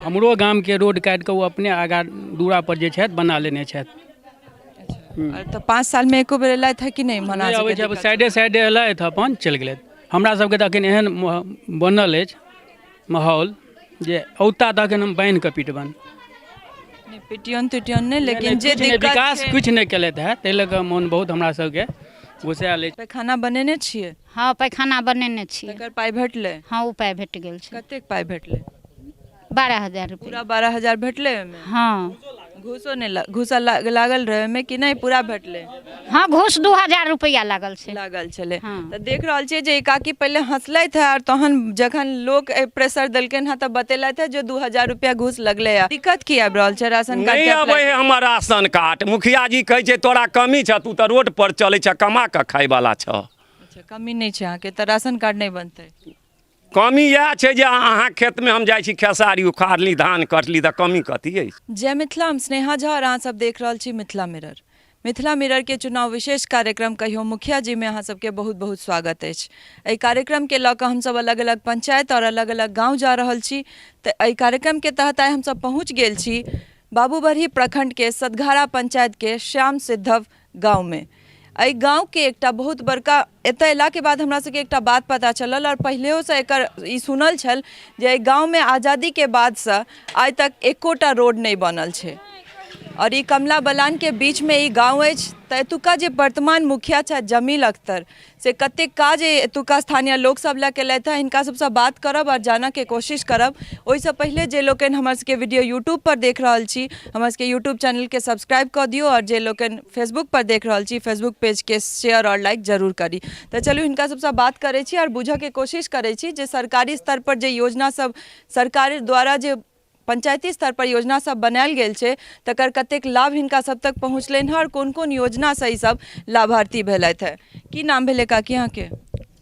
हमरो गामके रोड काटि कऽ ओ अपने आगाँ दूरापर जे छथि बना लेने छथि। तऽ 5 सालमे एको बेर एलथि है कि नहि? मना नहि अबै छै, साइडे साइडे एलथि, अपन चलि गेलथि। हमरा सबके तऽ एखन एहन बनल अछि माहौल जे औता तऽ एखन हम बान्हि कऽ पिटबनि। पिटियन तिटियन नहि, लेकिन जे विकास किछु नहि केलथि हे, ताहि लऽ कऽ मोन बहुत हमरा सबके गुस्सायल अछि। पैखाना बनेने छियै? हँ, पैखाना बनेने छियै। तकर पाइ भेटलै? हँ, ओ पाइ भेट गेल छै। कतेक पाइ भेटलै? 12,000 रुपया। पूरा 12,000 भेटलै ओहिमे? हँ। घूसो नहि, घूसा लागल रहै ओहिमे कि नहि? पूरा भेटलै? हँ, घूस 2,000 रुपैआ लागल छै। लागल छलै। हँ। तऽ देख रहल छियै जे ई काकी पहिले हँसलथि है, आओर तहन जखन लोक प्रेशर देलकनि हँ तऽ बतेलथि है जे 2,000 रुपया घूस लगलै है। दिक्कत की आबि रहल छै राशन कार्ड? नहि अबै है हमर राशन कार्ड। मुखिया जी कहै छै तोरा कमी छह, तू तऽ रोड पर चलै छह, कमा कऽ खायवला छह। अच्छा, कमी नहि छै अहाँके तऽ राशन कार्ड नहि बनतै? कमी इएह छै जे अहाँ खेतमे हम जाइ छी, खेसारी उखाड़ली, धान कटली, तऽ कमी कथी अछि? जय मिथिला, हम स्नेहा झा आओर अहाँ सब देख रहल छी मिथिला मिरर। मिथिला मिरर के चुनाव विशेष कार्यक्रम कहियो मुखिया जी में अहाँ सबके बहुत बहुत स्वागत अछि। एहि कार्यक्रम के लऽ कऽ हमसब अलग अलग पंचायत आओर अलग अलग गाँव जा रहल छी। तऽ एहि कार्यक्रम के तहत आइ हमसब पहुँच गेल छी बाबूबरही प्रखंड के सतघारा पंचायत के श्याम सिद्धव गाँव में। एहि गाँवके एकटा बहुत बड़का, एतऽ अयलाके बाद हमरा सबके एकटा बात पता चलल, आओर पहिलेओसँ एकर ई सुनल छल जे एहि गाँवमे आजादीके बादसँ आइ तक एकोटा रोड नहि बनल छै, आओर ई कमला बलानके बीचमे ई गाँव अछि। तऽ एतुका जे वर्तमान मुखिया छथि जमील अख्तर, से कतेक काज एतुका स्थानीय लोकसभ लए केलथि हेँ, हिनका सभसँ बात करब आओर जानऽके कोशिश करब। ओहिसँ पहिले जे लोकनि हमर सबके वीडियो यूट्यूबपर देख रहल छी, हमर सबके यूट्यूब चैनलके सब्सक्राइब कऽ दियौ, आओर जे लोकनि फेसबुकपर देख रहल छी, फेसबुक पेजके शेयर आओर लाइक जरूर करी। तऽ चलू हिनका सभसँ बात करै छी आओर बुझऽके कोशिश करै छी जे सरकारी स्तरपर जे योजना सब, सरकार द्वारा जे पंचायती स्तर पर योजना सब बनायल गेल छै, तकर कतेक लाभ हिनका सब तक पहुँचलनि हँ आओर कोन कोन योजनासँ ई सब लाभार्थी भेलथि हँ। की नाम भेलै काकी अहाँके?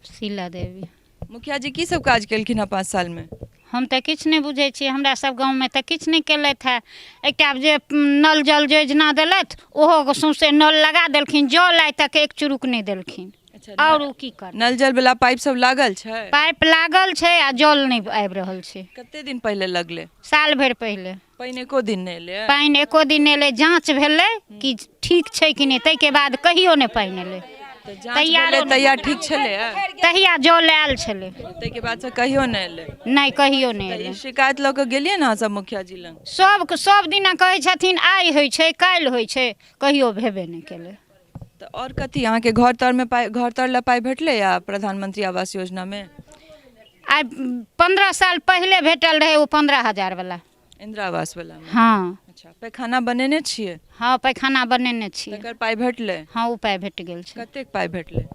शीला देवी। मुखिया जी की सब काज केलखिन हँ 5 सालमे? हम तऽ किछु नहि बुझै छी, हमरा सब गाँवमे तऽ किछु नहि केलथि हँ। एकटा जे नल जल योजना देलथि, ओहो सौँसे नल लगा देलखिन, जल आइ तक एक चुरुक नहि देलखिन। आओर ओ की करत? नल जल वाला पाइप सब लागल छै? पाइप लागल छै आ जल नहि आबि रहल छै। कते दिन पहिले लगलै? साल भरि पहिले। पानि एको दिन नहि एलै? पानि एको दिन नहि एलै। जाँच भेलै कि ठीक छै कि नहि, ताहिके बाद कहियो नहि पानि एलै। तैयार तैयार ठीक छलै? तहिया जल आयल छलै, ताहिके बाद से कहियो नहि एलै? नहि, कहियो नहि एलै। शिकायत लऽ कऽ गेलियै ने अहाँ सब मुखिया जी लग? सब सब दिना कहै छथिन आइ होइ छै, काल्हि होइ छै, कहियो भेबे नहि केलै। तऽ आओर कथी अहाँके घर तरमे पाइ, घर तर लए पाइ भेटलै आ प्रधानमंत्री आवास योजनामे? आइ 15 साल पहिले भेटल रहै ओ 15,000 वाला। इंदिरा आवास वाला? हँ। अच्छा, पैखाना बनेने छियै? हँ, पैखाना बनेने छियै। तकर पाइ भेटलै? हँ, ओ पाइ भेट गेल छै। कतेक पाइ भेटलै?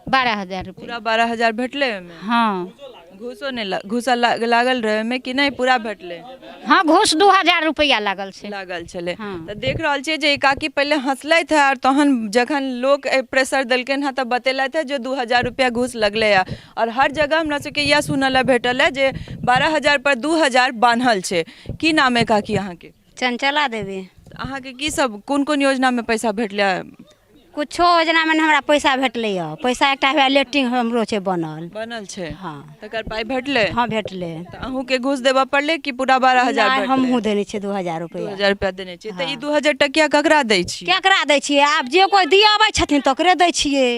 12,000 रुपया। पूरा 12,000 भेटलै ओहिमे? हँ। घूसो नहि, घूसा लागल रहै ओहिमे कि नहि? पूरा भेटलै? हँ, घूस 2,000 रुपैआ लागल छै। लागल छलै। हँ। तऽ देख रहल छियै जे ई काकी पहिले हँसलथि हँ, आओर तहन जखन लोक प्रेशर देलकनि हँ तऽ बतेलथि हँ जे 2,000 रुपैआ घूस लगलै हँ। आओर हर जगह हमरा सबके इएह सुनऽ लए भेटल हँ जे 12,000 पर 2,000 बान्हल छै। की नाम अइ काकी अहाँके? चंचला देवी। अहाँके की सब, कोन कोन योजनामे पैसा भेटलै? कुछो योजनामे नहि हमरा पैसा भेटलै यऽ। पैसा एकटा हुए लेट्रिन हमरो छै बनल। बनल छै? हँ। तकर पाइ भेटलै? हँ, भेटलै। तऽ अहूँके घूस देबऽ पड़लै कि पूरा 12,000? नहि, हमहूँ देने छियै 2,000 रुपैआ। 2,000 रुपैआ देने छियै। तऽ ई 2,000 टकिया ककरा दै छियै? केकरा दै छियै? आब जे कोइ दियाबै छथिन तकरे दै छियै।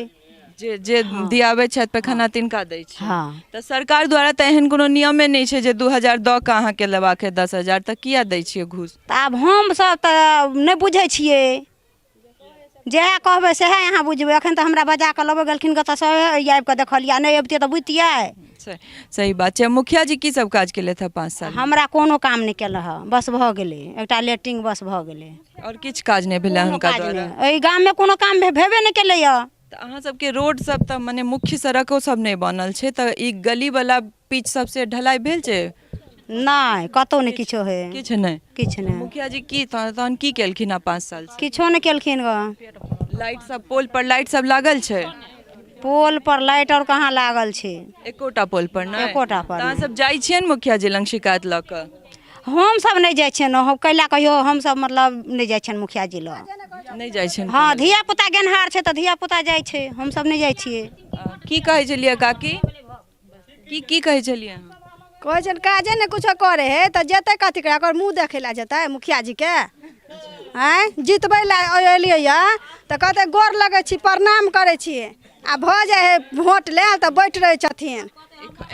जे दियाबै छथि पैखाना तिनका दै छियै? हँ। तऽ सरकार द्वारा तऽ एहन कोनो नियमे नहि छै जे 2,000 दऽ कऽ अहाँके लेबाक अइ 10,000, तऽ किया दै छियै घूस? तऽ आब हमसब तऽ नहि बुझै छियै, जएह कहबै सएह अहाँ बुझबै। एखन तऽ हमरा बजा कऽ लबो गेलखिन गऽ, तऽ सएह आबि कऽ देखलियै, नहि अबितियै तऽ बुझतियै? सही बात छै। मुखिया जी की सब काज केलथि हँ 5 साल? हमरा कोनो काम नहि केलक हँ, बस भऽ गेलै एकटा लेट्रिन, बस भऽ गेलै। आओर किछु काज नहि भेलै हुनका द्वारा? एहि गाममे कोनो काम भेबे नहि केलैए। तऽ अहाँ सबके रोड सब तऽ मने मुख्य सड़को सब नहि बनल छै, तऽ ई गली वाला पिच सब से ढलाई भेल छै? नहि, कतहु नहि किछो हे। किछु नहि? किछु नहि। मुखिया जी की तहन की केलखिन हँ 5 साल से? किछो नहि केलखिन गऽ। लाइट सब, पोल पर लाइट सब लागल छै? पोल पर लाइट आओर कहाँ लागल छै। एकोटा पोल पर नहि? एकोटा पर। तऽ अहाँ सब जाइ छियै ने मुखिया जी लग शिकायत लऽ कऽ? हमसब नहि जाइ छियनि। हम कैला कहियो हमसब मतलब नहि जाइ छियनि मुखिया जी लग। नहि जाइ छियनि? हँ, धिया पुता गेनहार छै तऽ धिया पुता जाइ छै, हमसब नहि जाइ छियै। की कहै छलियै काकी? की की कहै छलियै अहाँ? कहै छनि काजे नहि किछो करै हइ तऽ जेतै कथी करै ओकर मुँह देखै लए जेतै मुखिया जीके आँय जितबै लए एलियै यऽ तऽ कहतै गोर लगै छी प्रणाम करै छी आ भऽ जाइ हइ भोट लेल तऽ बैठ रहै छथिन।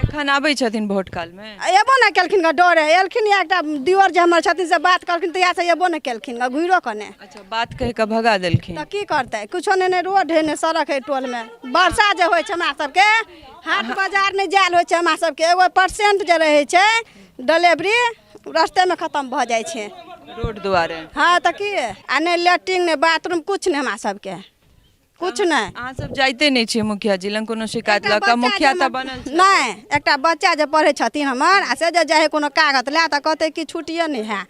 एखन आबै छथिन भोट कालमे? अयबो नहि केलखिन गऽ, डरे एलखिन। एकटा दियोर जे हमर छथिन से बात कहलखिन, तहियासँ अयबो नहि केलखिन गऽ, घुरियो कऽ नहि। अच्छा, बात कहि कऽ भगा देलखिन। तऽ की करतै? किछो नहि, नहि रोड हइ, नहि सड़क हइ टोलमे। वर्षा जे होइ छै हमरा सबके हाट बाजार नहि जायल होइ छै। हमरा सबके एगो पेशेंट जे रहै छै, डिलेवरी रस्तेमे खतम भऽ जाइ छै रोड दुआरे। हँ तऽ की, आ नहि लैट्रिन, नहि बाथरूम, किछु नहि, हमरा सबके किछु नहि। अहाँ सब जाइते नहि छियै मुखिया जी लग कोनो शिकायत लऽ कऽ? मुखिया तऽ बनल छै। नहि, एकटा बच्चा जे पढ़ै छथिन हमर, आ से जे जाइ हइ कोनो कागज लए तऽ कहतै कि छुट्टिए नहि है,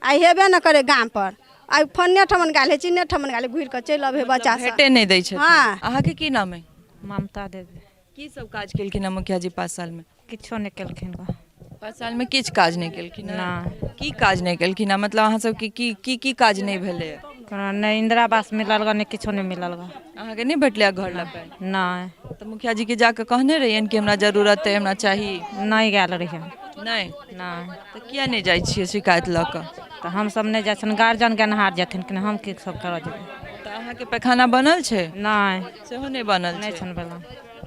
आइ हेबे नहि करै गाम पर, आइ फन्ने ठमन गेल हइ, चिन्ने ठमन गेल हइ, घुरि कऽ चलि अबै हइ बच्चा सब। भेटे नहि दै छथिन? हँ। अहाँके की नाम अइ? ममता देवी। की सब काज केलखिन हँ मुखिया जी 5 सालमे? किछो नहि केलखिन गऽ। 5 सालमे किछु काज नहि केलखिन हँ? नहि। की काज नहि केलखिन हँ? मतलब अहाँ सबके की की की काज नहि भेलै? कोनो नहि इन्दिरा आवास मिलल गऽ, नहि किछो नहि मिलल गऽ। अहाँके नहि भेटलै घर लए पाइ? नहि। तऽ मुखिया जी के जाकऽ कहने रहियनि कि हमरा जरूरत अइ, हमरा चाही? नहि गेल रहियै। नहि? नहि। तऽ किया नहि जाइ छियै शिकायत लऽ कऽ? तऽ हमसब नहि जाइ छियनि, गार्जियन गेनहार जेथिन कि हम की सब करऽ जेबै। तऽ अहाँके पैखाना बनल छै? नहि। सेहो नहि बनल नहि छै? छनि बनल।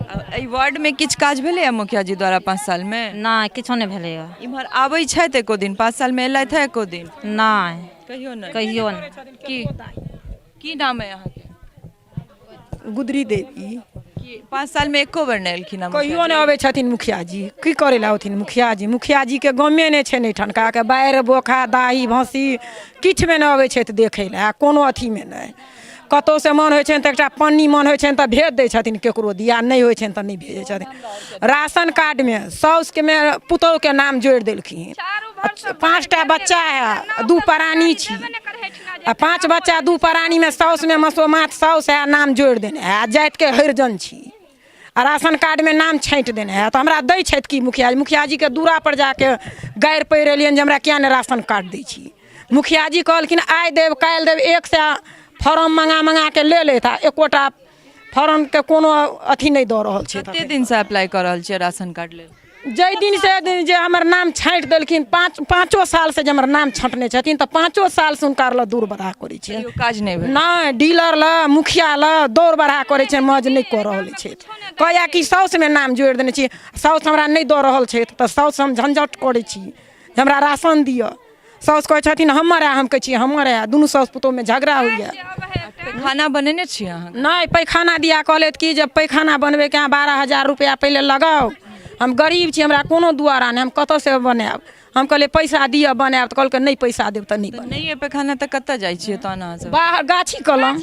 आ एहि वार्डमे किछु काज भेलैए मुखिया जी द्वारा 5 सालमे? नहि, किछो नहि भेलैए। इम्हर आबै छथि एको दिन? 5 सालमे एलथि है एको दिन? नहि। कहियो नहि? कहियो नहि। की की नाम अइ अहाँके? गुदरी देवी। की 5 सालमे एको बेर नहि एलखिन हँ? कहियो नहि अबै छथिन मुखिया जी। की करै लए औथिन मुखिया जी? मुखिया जीके गमे नहि छनि एहिठामकाके। बाढ़ि बोखा दाही भँसी किछुमे नहि अबै छथि देखै लए, कोनो अथीमे नहि। कतहुसँ मन होइ छनि तऽ एकटा पन्नी मन होइ छनि तऽ भेज दै छथिन ककरो दिया, नहि होइ छनि तऽ नहि भेजै छथिन। राशन कार्डमे साउसके मे पुतोहुके नाम जोड़ि देलखिन। 5टा बच्चा है, 2 प्राणी छी, आ 5 बच्चा 2 प्राणीमे साउसमे मसोमात साउस है, नाम जोड़ि देने है, आ जातिके हरिजन छी, आ राशन कार्डमे नाम छाँटि देने है। तऽ हमरा दै छथि कि मुखिया? मुखिया जीके दूरापर जाके गारि पड़ि एलियनि जे हमरा किया नहि राशन कार्ड दै छी। मुखिया जी कहलखिन आइ देब, काल्हि देब। 100 फॉर्म मङ्गा मङ्गाके ले लेत, आ एकोटा फॉर्मके कोनो अथी नहि दऽ रहल छै। कते दिनसँ अप्लाई कऽ रहल छियै राशन कार्ड लेल? जाहि दिनसँ जे हमर नाम छाँटि देलखिन, 5 सालसँ जे हमर नाम छँटने छथिन, तऽ 5 सालसँ हुनका लग दौड़ बरहा करै छियनि। कहियो काज नहि भेल? नहि, डीलर लए, मुखिया लए दौड़ बरहा करै छियनि, मौज नहि कऽ रहल छथि। कहैया कि साउसमे नाम जोड़ि देने छी, साउस हमरा नहि दऽ रहल छथि, तऽ साउस हम झंझट करै छी जे हमरा राशन दिअ। साउस कहै छथिन हमर है, हम कहै छी हमर है, दुनू साउस पुतोहमे झगड़ा होइए। पैखाना बनेने छियै अहाँ? नहि, पैखाना दिया कहलथि कि जे पैखाना बनबैके अहाँ 12,000 रुपैआ पहिले लगाउ। हम गरीब छी, हमरा कोनो दुआरा नहि, हम कतऽसँ बनायब? हम कहलियै पैसा दिअ, बनायब। तऽ कहलकै नहि पैसा देब तऽ नहि बनायब। नहि पैखाना तऽ कतऽ जाइ छियै तहन अहाँ सब? बाहर गाछी कलम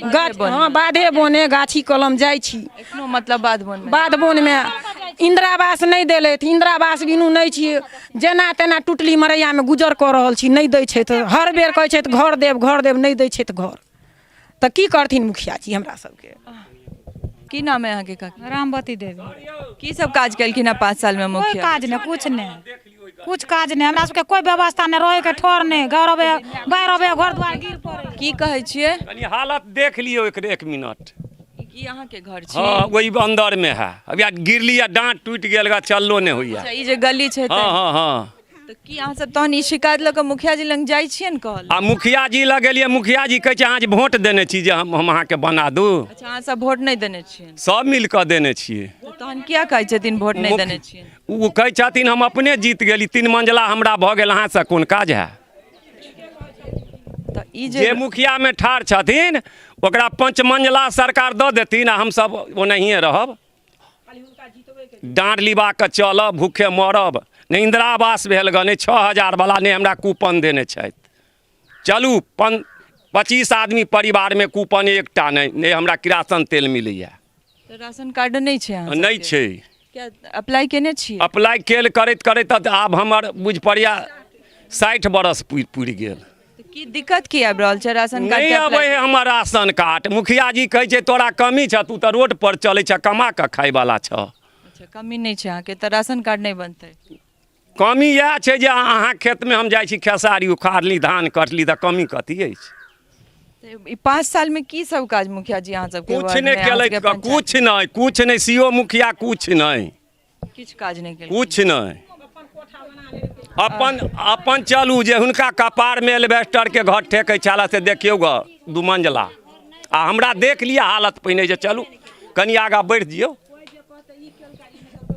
गाछ, हँ, बाधे बोने गाछी कलम जाइ छी। एखनो मतलब बाध बोनमे? बाध बोनमे। इन्दिरा आवास नहि देलथि, इन्दिरा आवास बिनू नहि छी, जेना तेना टुटली मरैयामे गुजर कऽ रहल छी। नहि दै छथि, हर बेर कहै छथि घर देब, घर देब, नहि दै छथि घर, तऽ की करथिन मुखिया जी हमरा सबके? की नाम है अहाँके काकी? रामवती देवी। की सब काज केलखिन हँ 5 सालमे कोइ मुखिया? काज नहि, कुछ नहि, कुछ काज नहि। हमरा सबके कोइ व्यवस्था नहि, रहैके ठोर नहि, घर अबै बाढ़ि अबै घर दुआर गिर पड़ै। की कहै छियै? कनी हालत देख लियौ एक एक मिनट। ई अहाँके घर छी? हँ, ओहि अन्दरमे है, अभी गिरली आ डाँट टूटि गेल गा, चललो नहि होइया। अच्छा, ई जे गली छै? हँ हँ हँ। तऽ की अहाँ सब तहन ई शिकायत लऽ कऽ मुखिया जी लग जाइ छियनि कहल? आ मुखिया जी लग गेलियै, मुखिया जी कहै छै अहाँ जे वोट देने छी जे हम अहाँके बना दू। अच्छा, अहाँ सब वोट नहि देने छियनि? सब मिल कऽ देने छियै। तहन किया कहै छथिन वोट नहि देने छियनि? ओ कहै छथिन हम अपने जीत गेली, 3 मंजिला हमरा भऽ गेल, अहाँसँ कोन काज है? तऽ ई जे मुखियामे ठाढ़ छथिन ओकरा 5 मंजिला सरकार दऽ देथिन आ हमसब ओनाहिए रहब, डाँड़ लिबा कऽ चलब, भूखे मरब। नहि इन्दिरा आवास भेल गऽ, नहि 6000 वाला, नहि हमरा कूपन देने छथि। चलू 25 आदमी परिवारमे कूपन एकटा नहि, नहि हमरा किरासन तेल मिलैए। तऽ राशन कार्ड नहि छै अहाँ? नहि छै। किया, अप्लाई केने छियै? अप्लाई केल करैत करैत तऽ आब हमर बुझि पड़ैया 60 बरस पुरि गेल। तऽ की दिक्कत की आबि रहल छै राशन कार्ड नहि के? अबै है हमर राशन कार्ड। मुखिया जी कहै छै तोरा कमी छह, तू तऽ रोड पर चलै छह, कमा कऽ खाय वाला छह। अच्छा, कमी नहि छै अहाँके तऽ राशन कार्ड नहि बनतै? कमी इएह छै जे अहाँ खेतमे हम जाइ छी, खेसारी उखाड़ली, धान कटली, तऽ कमी कथी अछि? तऽ ई 5 सालमे की सब काज मुखिया जी अहाँ सबके कुछ वार्डमे, नहि अहाँ केलथि सबके पंचायत? कुछ नहि, कुछ नहि। सी ओ मुखिया कुछ नहि, किछु काज नहि केलखिन? कुछ नहि। अपन अपन चलू जे हुनका कपारमे एल्बेस्टरके घर ठेकै छला से देखियौ गऽ दू मंजिला आ हमरा देख लिअ हालत पहिने जे चलू कनि आगाँ बढ़ि जियौ।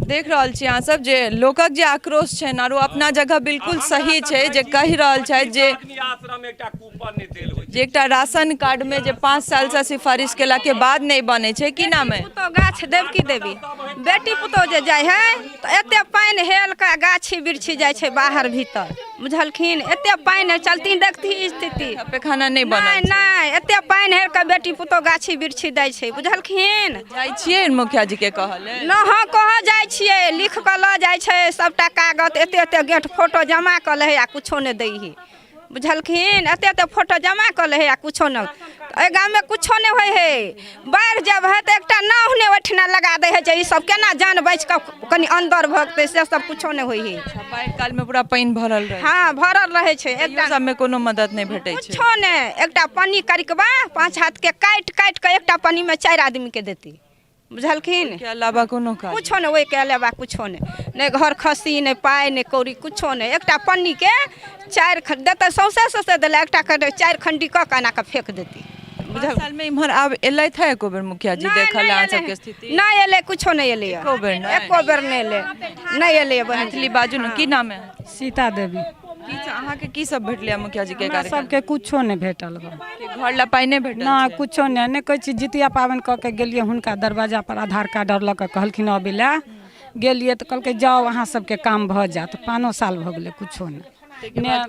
देख रहल छी अहाँ सब जे लोकक जे आक्रोश छनि आर ओ अपना जगह बिल्कुल सही छै जे कहि रहल छथि जे आश्रम एकटा कूपन नहि देल होइ जे एकटा राशन कार्डमे जे 5 सालसँ सिफारिश केलाके बाद नहि बनै छै। की नाम है? पुतोह गाछ देवकी देवी। बेटी पुतोह जे जाइ है तऽ एते पानि हेल कऽ गाछी बिरछी जाइ छै बाहर भीतर, बुझलखिन? एते पानि है, चलती देखती स्थिति। पैखाना नहि बनल? नहि नहि, एते पानि हेल कऽ बेटी पुतोह गाछी बिरछी दै छै, बुझलखिन? जाइ छियै मुखिया जी के कहल? न हँ, कह जाइ छियै, लिख कऽ लऽ जाइ छै सबटा कागज, एते एते गेट फोटो जमा कऽ लै है आ कुछो नहि दै है, बुझलखिन? एते एते फोटो जमा कऽ लै है आ कुछो नहि। एहि गाममे कुछो नहि होइ है। बाढ़ि जब है तऽ एकटा नाव नहि ओहिठिना लगा दै है जे ई सब केना जान बचि कऽ कनि अन्दर भगतै, से सब कुछो नहि होइ है। बाढ़ि कालमे पूरा पानि भरल रहै? हँ, भरल रहै छै। एकटा सबमे कोनो मदद नहि भेटै छै? कुछो नहि। एकटा पन्नी करिकबा 5 हाथके काटि काटि कऽ एकटा पन्नीमे 4 आदमीके देतै, बुझलखिन? के अलावा कोनो काज कुछो नहि। ओहिके अलावा कुछो नहि, नहि घर खसी, नहि पाइ, नहि कौड़ी, कुछो नहि। एकटा पन्नीके 4 खंड देतै, सौंसे सौंसे देलै, एकटा 4 खंडी कऽ कऽ एना कऽ फेक देतै। बुझल? सालमे इम्हर आब एलथि है एको बेर मुखिया जी देखल अहाँ सबके स्थिति? नहि एलै, कुछो नहि एलै, एको बेर नहि? एको बेर नहि एलै, नहि एलै बहिन। मैथिली बाजू ने। की नाम है? सीता देवी। की अहाँके की सब भेटलै मुखिया जी के हमरा कार्यकाल? सबके कुछो नहि भेटल गऽ। घर ला पाइ नहि भेटल? नहि, कुछो नहि। नहि कहै छी, जितिया पाबनि कऽ के गेलियै हुनका दरवाजा पर, आधार कार्ड आर लऽ कऽ कहलखिन अबै लए, गेलियै तऽ कहलकै जाउ अहाँ सबके काम भऽ जायत। 5 साल भऽ गेलै, कुछो नहि।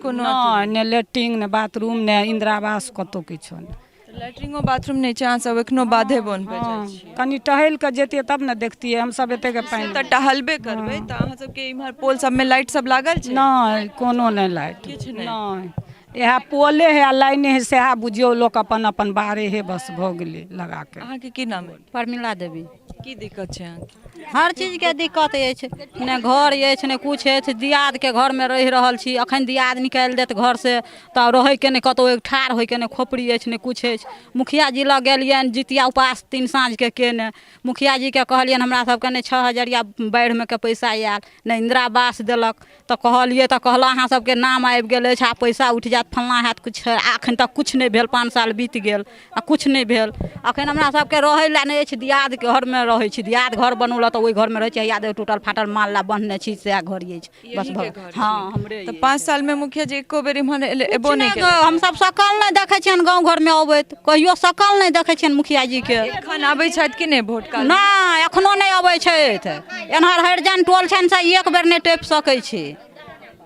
कोनो नहि, नहि लेट्रिन, नहि बाथरूम, नहि इन्दिरा आवास, कतहु किछो नहि। लैट्रिनो बाथरूम नहि छै? अहाँ सब एखनो बाधे बन पे जाइ छी? कनि टहलि कऽ जैतियै तब ने देखतियै हमसब एतेक पानि। तऽ टहलबे करबै तऽ अहाँ सबके इम्हर पोल सबमे लाइट सब लागल छै? नहि, कोनो नहि लाइट, किछु नहि। नहि, इएह पोले है आ लाइने है, सएह बुझियौ लोक अपन अपन बारे है, बस भऽ गेलै लगाके। अहाँके की नाम है? प्रमिला देवी। की दिक्कत छै अहाँके? हर चीजके दिक्कत अछि, नहि घर अछि, नहि किछु अछि। दियादके घरमे रहि रहल छी। अखन दियाद निकालि देत घरसँ तऽ रहैके नहि कतहु, ठाढ़ होइके नहि खोपड़ी अछि, नहि किछु अछि। मुखिया जी लग गेलियनि जितिया उपास 3 साँझके केने, मुखिया जीके कहलियनि हमरा सबके नहि 6 हजरिया बाढ़िमे के पैसा आयल, नहि इन्दिरा आवास देलक। तऽ कहलियै तऽ कहलक अहाँ सबके नाम आबि गेल अछि, आब पैसा उठि जायत, फल्लाँ हैत, किछु। अखन तक किछु नहि भेल। 5 साल बीत गेल आ किछु नहि भेल। अखन हमरा सबके रहै लए नहि अछि, दियादके घरमे रहै छी। दियाद घर बनौलक तऽ ओहि घरमे रहै छी। हैया देख, टूटल फाटल माल लए बन्हने छी, सएह घर अछि बस भऽ। हँ, हमरे। तऽ 5 सालमे मुखिया जी एको बेर इम्हर एबो नहि केलक? हमसब सकल नहि देखै छियनि गाँव घरमे अबैत, कहियो सकल नहि देखै छियनि मुखिया जीके। एखन आबै छथि कि नहि भोट काल? नहि, एखनो नहि अबै छथि। एन्हर हरिजन टोल छनि से एक बेर नहि टपि सकै छी,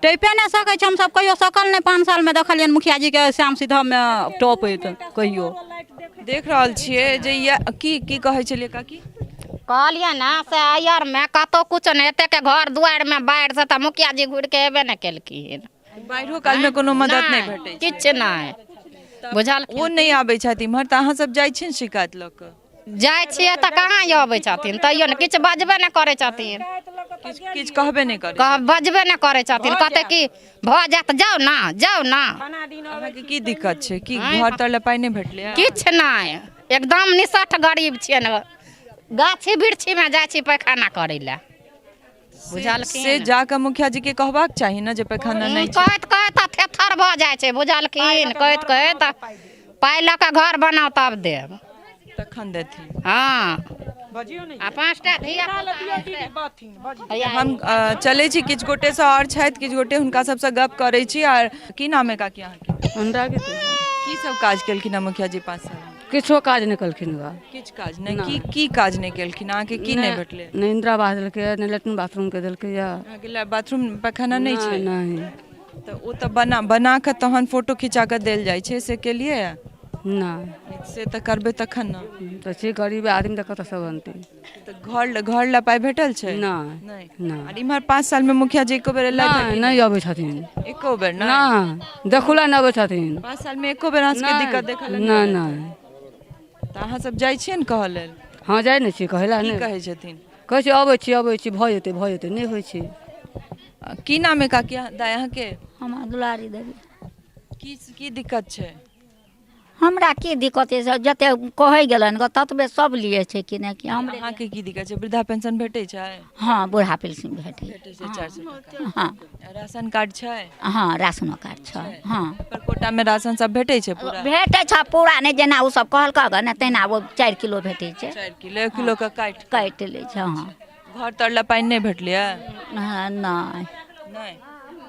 टपिए नहि सकै छी। हमसब कहियो सकल नहि 5 सालमे देखलियनि मुखिया जीके श्याम सीधामे टपैत कहियो। देख रहल छियै जे इएह की की कहै छलियै काकी? कहलियै ने से अयरमे कतहु किछो नहि, एतेक घर दुआरिमे बाढ़िसँ तऽ मुखिया जी घुरिके एबे नहि केलखिन। बाढ़िओ कालमे कोनो मदद नहि भेटै? किछु नहि, बुझल? ओ नहि आबै छथि इम्हर तऽ अहाँ सब जाइ छियै ने शिकायत लऽ कऽ? जाइ छियै तऽ कहाँ अबै छथिन, तैयो ने किछु बजबे नहि करै छथिन। किछु कहबे नहि करै? बजबे नहि करै छथिन। कहतै कि भऽ जायत, जाउ ने, जाउ ने। अहाँके की दिक्कत छै? की घर तर लए पाइ नहि भेटलै? किछु नहि, एकदम निसठ गरीब छियै ने। गाछी बिरछीमे जाइ छी पैखाना करै लए, बुझलखिन? से जाकऽ मुखिया जी के कहबाक चाही ने जे पैखाना नहि। कहैत कहैत थेथर भऽ जाइ छै, बुझलखिन? कहैत कहैत पाइ लऽ कऽ घर बनाउ तब देब, तखन देथिन। हँ, आ 5टा धिया। हम चलै छी, किछु गोटेसँ आओर छथि, किछु गोटे हुनका सबसँ गप करै छी। आर की नाम है काकी अहाँके? अनुरागी। की सब काज केलखिन हँ मुखिया जी 5 साल? किछो काज नहि केलखिन गा। किछु काज नहि? की की काज नहि केलखिन? अहाँके की नहि भेटलै? नहि इन्दिरा आवास देलकै, नहि लेट्रिन बाथरूमके देलकै। अहाँके बाथरूम पैखाना नहि छै? नहि। तऽ ओ तऽ बना बना कऽ तहन फोटो खिचा कऽ देल जाइ छै, से केलियै? नहि। से तऽ करबै तखन ने। तऽ छी गरीब आदमी तऽ कतऽसँ बनतै? तऽ घर घर लए पाइ भेटल छै? नहि, नहि। आर इम्हर 5 सालमे मुखिया जी एको बेर एलथि? नहि अबै छथिन। एको बेर नहि? देखू लए नहि अबै छथिन। 5 सालमे एको बेर अहाँ सबके दिक्कत देखल? नहि, नहि। तऽ अहाँ सब जाइ छियै ने कहऽ लेल? हँ, जाइ ने छियै कहै लए। की कहै छथिन? कहै छै अबै छी, अबै छी, भऽ जेतै, भऽ जेतै, नहि होइ छै। की नाम है काकी दाइ अहाँके? हमर दुलारी देवी। की की दिक्कत छै? हमरा की दिक्कत अछि, जते कहै गेलनि गऽ ततबे सब लिए छै कि नहि कि हमरे। अहाँके की दिक्कत छै? वृद्धा पेंशन भेटै छै? हँ, बूढ़ा पेंशन भेटै भेटै छै 400 टाका। हँ। राशन कार्ड छै? हँ, राशनो कार्ड छै। हँ। पर कोटामे राशन सब भेटै छै पूरा? भेटै छै, पूरा नहि, जेना ओ सब कहलकै गऽ ने तहिना ओ 4 किलो भेटै छै। 4 किलो, 1 किलो के काटि काटि लै छै। हँ। घर तर लए पानि नहि भेटलैए? हँ, नहि। नहि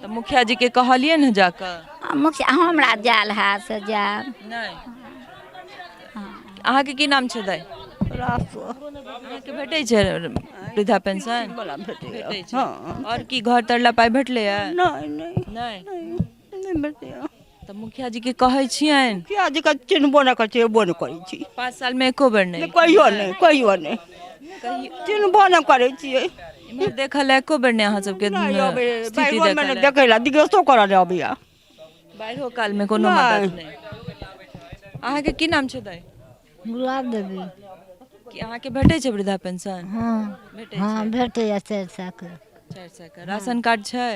तऽ मुखिया जी के कहलियै ने जाकऽ? मुखिया हमरा जायल हैत से जायब। नहि। अहाँके की नाम छै दाइ? अहाँके भेटै छै वृद्धा पेंशन? भेटै छै। आओर की घर तर लए पाइ भेटलैए? नहि नहि। नहि नहि भेटैए। तऽ मुखिया जी के कहै छियनि? मुखिया जी के चिन्हबो नहि करै छी, अयबो नहि करै छी। 5 साल मे एको बेर नहि? कहियो नहि, कहियो नहि, चिन्हबो नहि करै छियै। इम्हर देखऽ लए एको बेर नहि अहाँ सबके स्थिति बाढ़िओमे नहि देखै लए, दिग्गजो करऽ नहि अबैया। बाढ़िओ कालमे कोनो मदद नहि। अहाँके की नाम छै दाइ? गुलाब देवी। की अहाँके भेटै छै वृद्धा पेंशन? हँ। भेटै हँ छै? भेटैया 400 के। 400 के। राशन कार्ड छै?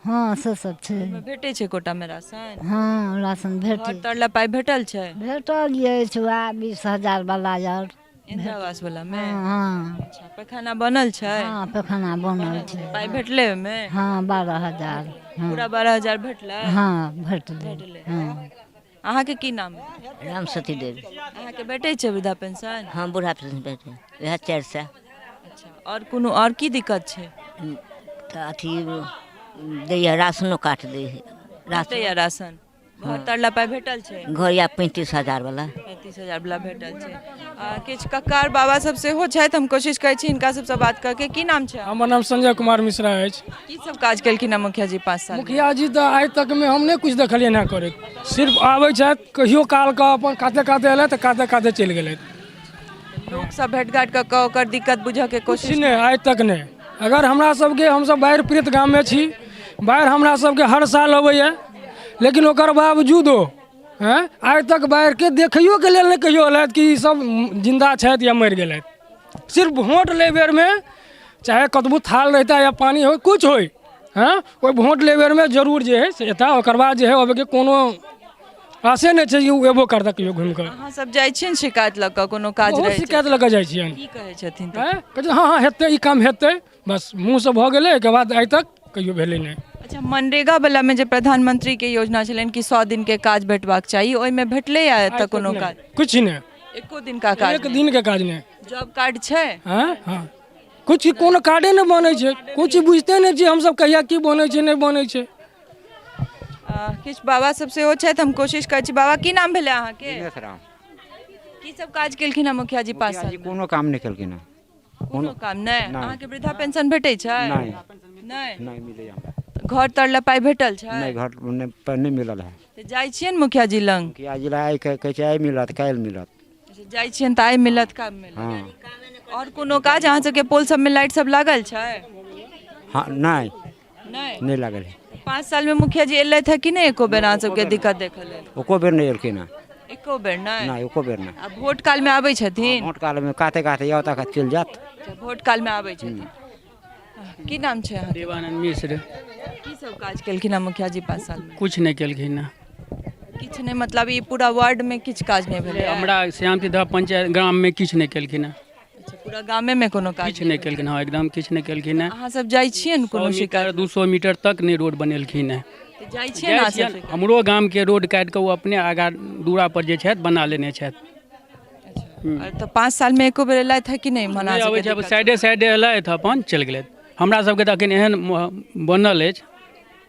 हँ, से सब छै। ओहिमे भेटै छै कोटामे राशन? हँ, राशन भेटै। घर तर लए पाइ भेटल छै? भेटल अछि वएह 20,000 वाला आर। इंदिरा आवास वाला मे? हँ। अच्छा, पैखाना बनल छै? हँ, पैखाना बनल छै। पाइ भेटलै ओहिमे? हँ, 12,000। पूरा 12,000 भेटलै? हँ, भेटलै। हँ। अहाँके की नाम? रामसती देवी। अहाँके भेटै छै वृद्धा पेंशन? हँ, बूढ़ा पेंशन भेटै, वएह 400। अच्छा, आओर कोनो आओर की दिक्कत छै? तऽ अथी दैया, राशनो कार्ड दै है। दैया राशन? घर तर लए पाइ भेटल छै? घर या 35,000 वाला। 35,000 वाला भेटल छै। आ किछु कक्कार बाबा सब सेहो छथि, हम कोशिश करै छी हिनका सबसँ बात करके। की नाम छै? हमर नाम संजय कुमार मिश्रा अछि। की सब काज केलखिन हँ मुखिया जी 5 साल? मुखिया जी तऽ आइ तक मे हम नहि किछु देखलियनि हँ करैत, सिर्फ आबै छथि कहियो काल के अपन काते काते एलथि तऽ काते काते चलि गेलथि। लोक सब भेटघाट कऽ कऽ ओकर दिक्कत बुझऽ के कोशिश नहि, आइ तक नहि। अगर हमरा सबके, हमसब बाढ़ि पीड़ित गाममे छी, बाढ़ि हमरा सबके हर साल अबैया, लेकिन ओकर बावजूदो हँ आइ तक बाढ़िके देखैयोके लेल नहि कहियो एलथि कि ई सब जिन्दा छथि या मरि गेलथि। सिर्फ वोट लै बेरमे चाहे कतबो थाल रहिता या पानि होइ कुछ होइ, हँ ओहि वोट लै बेरमे जरूर जे हइ से एता, ओकर बाद जे हइ अबैके कोनो आशे नहि छै कि ओ एबो करता कहियो घुमि कऽ। अहाँ सब जाइ छियनि शिकायत लऽ कऽ कोनो काज बहुत रहै छै? शिकायत लऽ कऽ जाइ छियनि। की कहै छथिन? कहै छथिन हँ हँ हेतै, ई काम हेतै, बस मुँहसँ भऽ गेलै, एहिके बाद आइ तक कहियो भेलै नहि। अच्छा, मनरेगा वाला में जे प्रधानमंत्री के योजना छलनि कि 100 दिन के काज भेटबाक चाही, ओहिमे भेटलै या एतऽ कोनो काज? किछु नहि, एको दिन का काज? एक दिन के काज नहि। जॉब कार्ड छै? हँ हँ, कुछ कोनो कार्डे नहि बनै छै, कुछ बुझिते नहि छियै हमसब कहिया की बनै छै नहि बनै छै। किछु बाबा सब सेहो छथि, हम कोशिश करै छी। बाबा, की नाम भेलै अहाँके? दिनेश राम। की सब काज केलखिन हँ मुखिया जी 5 साल? कोनो काम नहि केलखिन हँ। कोनो काम नहि? नहि। अहाँके वृद्धा पेंशन भेटै छै? नहि। नहि? नहि मिलैया हमरा। घर तर लए पाइ भेटल छै? नहि, घर नहि पर नहि मिलल है। तऽ जाइ छियनि मुखिया जी लग? मुखिया जी लग आइ कहै छै आइ मिलत काल्हि मिलत। अच्छा, जाइ छियनि तऽ आइ मिलत काल्हि मिलत। हँ। आओर कोनो काज अहाँ सबके पोल सबमे लाइट सब लागल छै? हँ, नहि। नहि? नहि लागल है। 5 साल में मुखिया जी एलथि है कि नहि एको बेर अहाँ सबके दिक्कत देखऽ लेल? एको बेर नहि एलखिन हँ। एको बेर नहि? नहि, एको बेर नहि। आ वोट काल में आबै छथिन? वोट काल में काते काते आउ तक चलि जायत। अच्छा, वोट काल में आबै छथिन। की नाम छै अहाँके? देवानंद मिश्र। की सब काज केलखिन हँ मुखिया जी 5 साल में? कुछ नहि केलखिन हँ। किछु नहि मतलब ई पूरा वार्ड में किछु काज नहि भेलै? हमरा श्यामतीधा पंचायत ग्राम में किछु नहि केलखिन हँ। अच्छा, पूरा गामे में कोनो काज किछु नहि केलखिन हँ, एकदम किछु नहि केलखिन हँ। अहाँ सब जाइ छियै ने कोनो शिकायत? 200 मीटर तक नहि रोड बनेलखिन हँ। तऽ जाइ छियै ने अहाँ सब? हमरो गामके रोड काटि कऽ ओ अपने आगाँ दूरा पर जे छथि बना लेने छथि। तऽ 5 साल में एको बेर एलथि है कि नहि? मना नहि अबै छै, साइडे साइडे एलथि अपन चलि गेलथि। हमरा सबके तऽ अखन एहन बनल अछि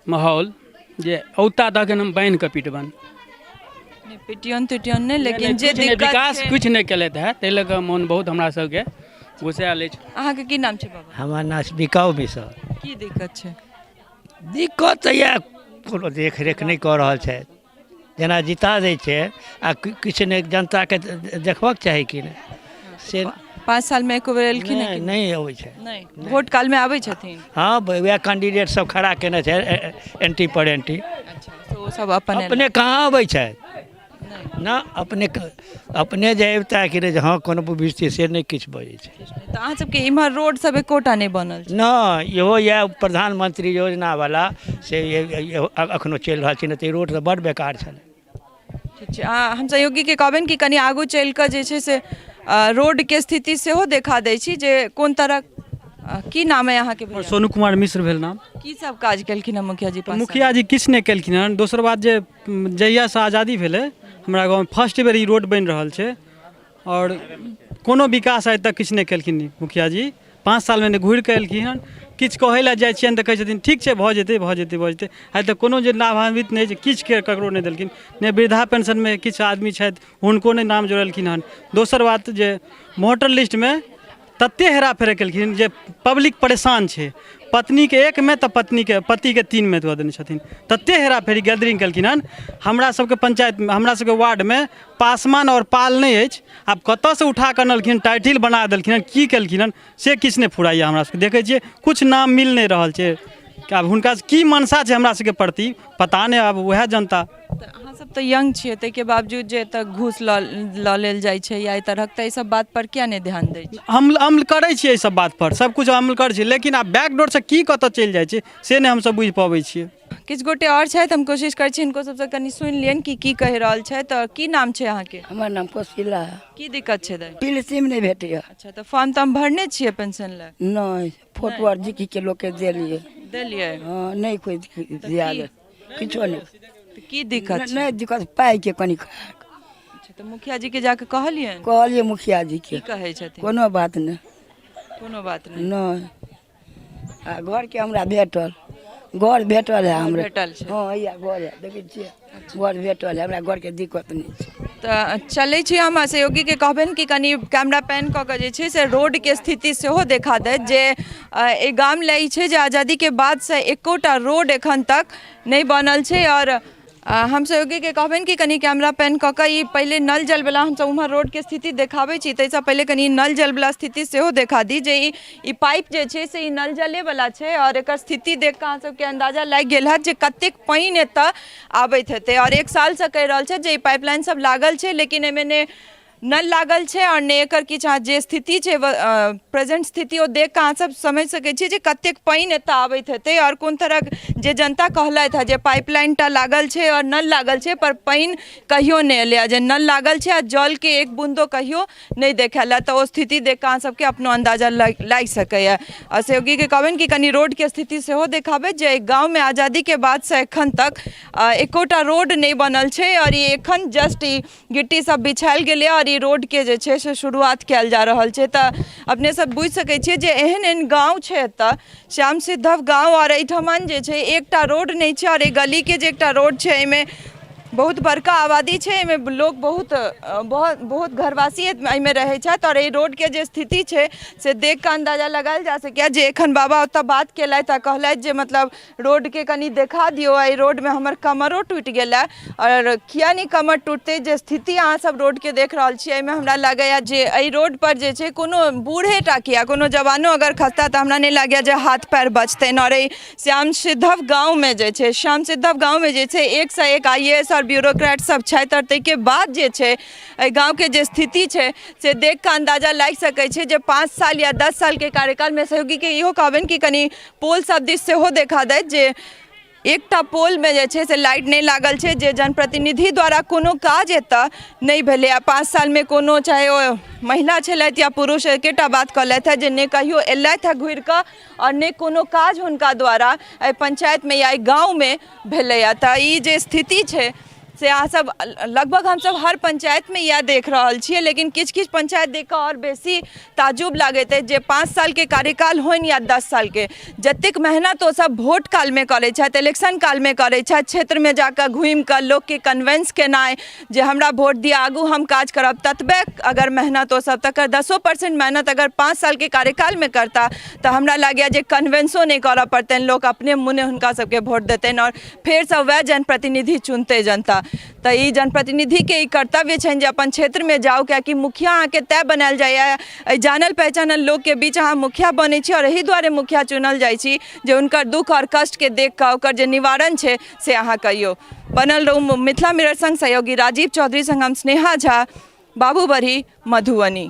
माहौल जे औता तऽ अखन हम बान्हि कऽ पिटबनि। पिटियन तिटियन नहि, लेकिन जे दिक्कत विकास किछु नहि केलथि है, ताहि लऽ कऽ मोन बहुत हमरा सबके गुस्सायल अछि। अहाँके की नाम छै बाबा? हमर नाम बिकाउ मिश्र। की दिक्कत छै? दिक्कत तऽ इएह, कोनो देखरेख नहि कऽ रहल छथि, जेना जिता दै छै आ किछु नहि जनताके देखबाक चाही कि नहि से। 5 साल में एको बेर एलखिन? नहि, नहि अबै छै। नहि? वोट काल में आबै छथिन? हँ, वएह कैंडिडेट सब खड़ा केने छै एंटी पर एंटी। अच्छा, ओ सब अपन अपने कहाँ अबै छै ना, अपने अपने जे अबिता कि नहि जे हँ कोनो बुझतियै से नहि किछु बजै छै। तऽ अहाँ सबके इम्हर रोड सब एकोटा नहि बनल छै? नहि, इहो यऽ प्रधानमंत्री योजना वाला से अखनो चलि रहल छै, नहि तऽ ई रोड तऽ बड़ बेकार छलै। ठीक छै। हम सहयोगीके कहबनि कि कनि आगू चलि कऽ जे छै से रोडके स्थिति सेहो देखा दै छी जे कोन तरहक। की नाम अइ अहाँके भैया? सोनू कुमार मिश्र भेल नाम। की सब काज केलखिन हँ मुखिया जी? पाँच मुखिया जी किछु नहि केलखिन हँ। दोसर बात जे जहियासँ आजादी भेलै हमरा गाँवमे फर्स्ट बेर ई रोड बनि रहल छै आओर कोनो विकास आइ तक किछु नहि केलखिन मुखिया जी। 5 सालमे नहि घुरि कऽ एलखिन हन। किछु कहै लए जाइ छियनि तऽ कहै छथिन ठीक छै, भऽ जेतै, भऽ जेतै, भऽ जेतै। आइ तक कोनो जे लाभान्वित नहि छै, किछुके ककरो नहि देलखिन। नहि वृद्धा पेंशनमे किछु आदमी छथि, हुनको नहि नाम जोड़ेलखिन हन। दोसर बात जे वोटर लिस्टमे ततेक हेराफेरी केलखिन जे पब्लिक परेशान छै। पत्नीके एकमे तऽ पत्नीके पतिके 3मे दऽ देने छथिन। ततेक हेराफेरी गैदरिंग केलखिन हन। हमरा सबके पंचायतमे, हमरा सबके वार्डमे पासमान आओर पाल नहि अछि। आब कतऽसँ उठा कऽ अनलखिन, टाइटिल बना देलखिन हन, की केलखिन हन से किछु नहि फुराइए। हमरा सबके देखै छियै किछु नाम मिल नहि रहल छै। आब हुनका की मनसा छै हमरा सबके प्रति पता नहि, आब वएह जनता। तऽ अहाँ सब तऽ यंग छियै, ताहिके बावजूद जे एतऽ घूस लऽ लेल जाइ छै या एहि तरहक, तऽ एहि सब बात पर किया नहि ध्यान दै छियै? हम अमल करै छियै एहि सब बात पर, सब किछु अमल करै छियै, लेकिन आब बैकडोरसँ की कतऽ चलि जाइ छै से नहि हमसब बुझि पबै छियै। किछु गोटे आओर छथि, हम कोशिश करै छी हिनको सबसँ कनि सुनि लियनि कि की कहि रहल छथि। तऽ की नाम छै अहाँके? हमर नाम कोशिला है। की दिक्कत छै दाइ? पेंशन नहि भेटैए। अच्छा, तऽ फॉर्म तॉर्म भरने छियै पेंशन लए? नहि, फोटो आर जिकी के लोकके देलियै। देलियै? हँ, नहि कोइ दिया किछो नहि। तऽ की दिक्कत छै? नहि दिक्कत, पाइके कनि। अच्छा, तऽ मुखिया जी के जाके कहलियनि? कहलियै मुखिया जी के। की कहै छथिन? कोनो बात नहि। कोनो बात नहि? नहि। आ घरके हमरा भेटल, घर भेटल है हमरा। भेटल छै? हँ, हैया घर है, देखै छियै, घर भेटल है हमरा, घरके दिक्कत नहि छै। तऽ चलै छी, हम सहयोगीके कहबनि कि कनि कैमरा पैन कऽ कऽ जे छै से रोडके स्थिति सेहो देखा दैत जे एहि गाम लए ई छै जे आजादीके बादसँ एकोटा रोड एखन तक नहि बनल छै। आओर हम सहयोगीके कहबनि कि कनि कैमरा पैन कऽ कऽ ई पहिले नल जलवला, हमसब उम्हर रोडके स्थिति देखाबै छी ताहिसँ पहिले कनि नल जलवला स्थिति सेहो देखा दी जे ई पाइप जे छै से ई नल जलेवला छै आओर एकर स्थिति देख कऽ अहाँ सबके अन्दाजा लागि गेल हैत जे कतेक पानि एतऽ आबैत हेतै। आओर 1 सालसँ कहि रहल छै जे ई पाइपलाइन सब लागल छै, लेकिन एहिमे ने नल लागल छै आओर ने एकर किछु। अहाँ जे स्थिति छै, प्रेजेंट स्थिति, ओ देख कऽ अहाँ सब समझि सकै छियै जे कतेक पानि एतऽ आबैत हेतै आओर कोन तरहक जे जनता कहलथि हँ जे पाइपलाइन टा लागल छै आओर नल लागल छै पर पानि कहियो नहि एलैए, जे नल लागल छै आ जलके एक बून्दो कहियो नहि देखायल हँ, तऽ ओ स्थिति देख कऽ अहाँ सबके अपनो अन्दाजा लागि सकैए। आओर सहयोगीके कहबनि कि कनि रोडके स्थिति सेहो देखाबै जे एहि गाँवमे आजादीके बादसँ एखन तक एकोटा रोड नहि बनल छै आओर ई एखन जस्ट ई गिट्टी सब बिछायल गेलैए आओर ई रोडके जे छै से शुरुआत कयल जा रहल छै। तऽ अपने सब बुझि सकै छियै जे एहन एहन गाँव छै एतऽ, श्याम सिद्धव गाँव, आओर एहिठमन जे छै एकटा रोड नहि छै आओर एहि गलीके जे एकटा रोड छै एहिमे बहुत बड़का आबादी छै, एहिमे लोक बहुत बहुत बहुत घरवासी एहिमे रहै छथि आओर एहि रोडके जे स्थिति छै से देख कऽ अन्दाजा लगायल जा सकैए जे एखन बाबा ओतऽ बात केलथि आ कहलथि जे मतलब रोडके कनि देखा दियौ, एहि रोडमे हमर कमरो टूटि गेल हँ। आओर किया नहि कमर टूटतै, जे स्थिति अहाँ सब रोडके देख रहल छियै एहिमे हमरा लागैए जे एहि रोडपर जे छै कोनो बूढ़ेटा किया, कोनो जवानो अगर खसता तऽ हमरा नहि लागैए जे हाथ पैर बचतनि। आओर एहि श्याम सिद्धव गाँवमे जे छै, श्याम सिद्धव गाँवमे जे छै 1सँ 1 आई ए एस आओर ब्यूरोक्रेट सब छथि आओर ताहिके बाद जे छै एहि गाँवके जे स्थिति छै से देख कऽ अन्दाजा लागि सकै छै जे 5 साल या 10 सालके कार्यकालमे। सहयोगीके इहो कहबनि कि कनि पोल सब दिस सेहो देखा दैत जे एकटा पोलमे जे छै से लाइट नहि लागल छै, जे जनप्रतिनिधि द्वारा कोनो काज एतऽ नहि भेलै आ 5 सालमे कोनो, चाहे ओ महिला छलथि या पुरुष, एकेटा बात कहलथि हँ जे नहि कहियो एलथि हँ घुरि कऽ आओर नहि कोनो काज हुनका द्वारा एहि पंचायतमे या एहि गाँवमे भेलैए। तऽ ई जे स्थिति छै से अहाँ सब लगभग हमसब हर पंचायतमे इएह देख रहल छियै, लेकिन किछु किछु पंचायत देख कऽ आओर बेसी ताजुब लागैत अछि जे 5 सालके कार्यकाल होइन या 10 सालके, जतेक मेहनत ओसब वोट कालमे करै छथि, इलेक्शन कालमे करै छथि, क्षेत्रमे जाकऽ घुमिकऽ लोकके कन्विन्स केनाइ जे हमरा वोट दिअ, आगू हम काज करब, ततबे अगर मेहनत ओसब तकर 10% मेहनत अगर 5 सालके कार्यकालमे करता तऽ हमरा लागैए जे कन्विन्सो नहि करऽ पड़तनि, लोक अपने मोने हुनका सबके वोट देतनि आओर फेरसँ वएह जनप्रतिनिधि चुनतै जनता। तऽ ई जनप्रतिनिधिके ई कर्तव्य छनि जे अपन क्षेत्रमे जाउ, कियाकि मुखिया अहाँके तैँ बनायल जाइए, एहि जानल पहचानल लोकके बीच अहाँ मुखिया बनै छी आओर एहि दुआरे मुखिया चुनल जाइ छी जे हुनकर दुःख आओर कष्टके देख कऽ ओकर जे निवारण छै से अहाँ कहियौ। बनल रहू मिथिला मिरर संग। सहयोगी राजीव चौधरी संग हम स्नेहा झा, बाबूबरही, मधुबनी।